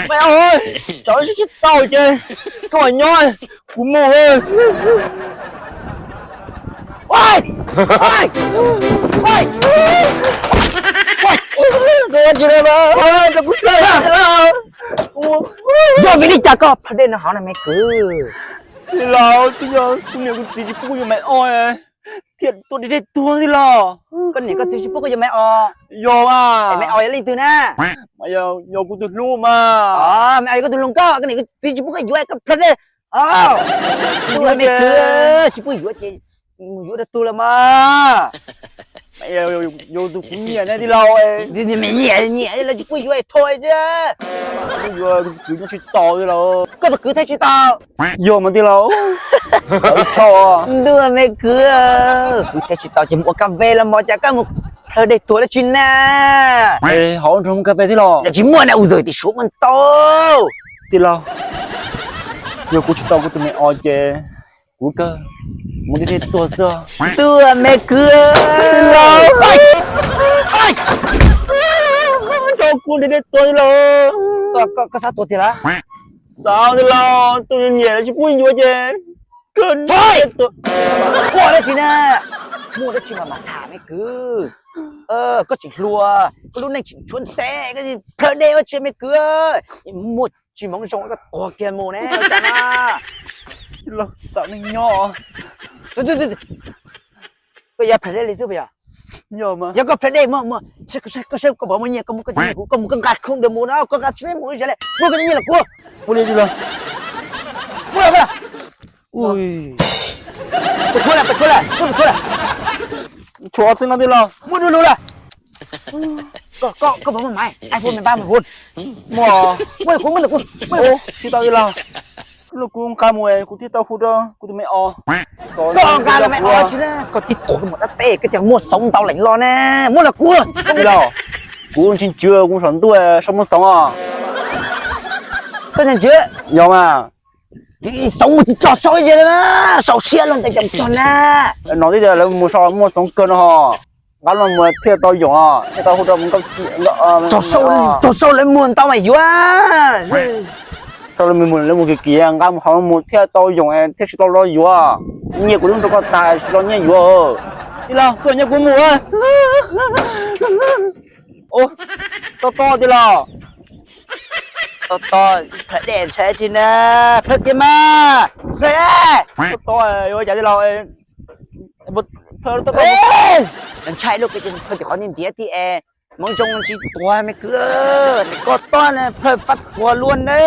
Maiv Ob, tsov tsis tau ces koj mam nyob, kuv mus. Yog vim li cas koj plhawv dej no hauv no me kwv? Tij laug, twb yog kuv niam kuv txiv tsis pub kuv yuav Maiv Ob thiaj tuaj deb deb tuag tij laug. Koj niam koj txiv tsis pub koj yuav Maiv Ob? Yog mas. Maiv Ob yog leej twg na? Yog kuv tus hlub mas. Maiv Ob yog koj tus hluas nkauj, koj niam koj txiv tsis pub koj yuav, koj plhawv dej. Tij laug me kwv, tsis pub yuav ces mus yuav rau tug los mas. Yuav tus kuv nyiam ne tij laug. Nyiam nyiam lawv tsis pub yuav thov xwb. Yuav tus kwv nyob tsis tau tij laug. Koj tus kwv thiaj tsis tau? Yog mas tij laug. Ntuj me kwv, kwv thiaj tsis tau ces mus ua kas fes los mas, cas koj mus plhawv dej tuag dab tsi na? Hauv nroog mus kas fes tij laug. Yog tsis muaj na, ua zog tim Suav muaj ntau. Tij laug, yog kuv tsis tau kuv tus me os ces kuv kawg mus deb deb tuag xwb. Ntuj me kwv, tij laug, tij laug, koj xav tuag tiag los? Xav tij laug, tus nyiam nyiam tsis pub yuav ces kawg. Ua dab tsi na? Muaj dab tsi mas mam tham me kwv. Koj tseem hluas, koj lub neej tseem tshuav ntev, koj plhawv dej ua tsi me kwv? Muaj tsis hmoov zoo koj tuag kiag mus ne. Tij laug, xav neej nyob. Koj yuav plhawv dej li xwb puas yog? Yog koj plhawv dej, koj saib koj puas muaj nyiaj, koj muab koj cov nyiaj kuv, koj mus koj nqa khoom ntawd mus no, koj nqa tsis tau mus li, muab koj cov nyiaj los kuv. Ua li tij laug. Muab los, muab los. Ua, koj tshuav lawm, koj tshuav lawm, koj tshuav lawm. Tshuav txij no tij laug. Muab dua lug lawm. Koj, koj puas muaj maiv iPhone mười ba mười bốn? Muaj. Muab kuv, muab kuv, muab kuv. Tsis tau tij laug. Kuv nqa mus kuv thiaj tau hu rau kuv tus me os. Koj nqa los me os tsis na, koj tib tuag koj mus dab teb koj tseem muaj xoov ntau leej los ne. Muab los kuv. Tij laug, kuv ntshai tswv kuv saum ntuj saum muaj xoov os. Koj ntshai tswv? Yog mas. Xoov mus tsis txog saud li, saud siab luaj ntev cov txog na. No twb tias lawv mus saud muaj xoov kawg no ho. Nqa no mus thiaj tau yoom, thiaj tau hu rau mus nkauj ci. Txog saud lawv muag ntau mas yuav. Saud lawv mus, lawv mus kim kim, nqa mus hauv mus thiaj tau yoom thiaj tsis tau los yuav. Nyiaj kuv twb rau koj tas tsis los nyiaj yuav. Tij laug, koj nyiaj kuv mus. Tob tob tij laug. Tob tob, plhawv dej ntshai tsi na, plhawv kiag mas, plhawv dej. Tob tob, yuav cas tij laug. Ntshai lub koj ces plhawv tim qhov ntiav ntiav thiab es hmoov zoo tsis tuag me kwv, tim koj tob na plhawv fab tuag luaj ne.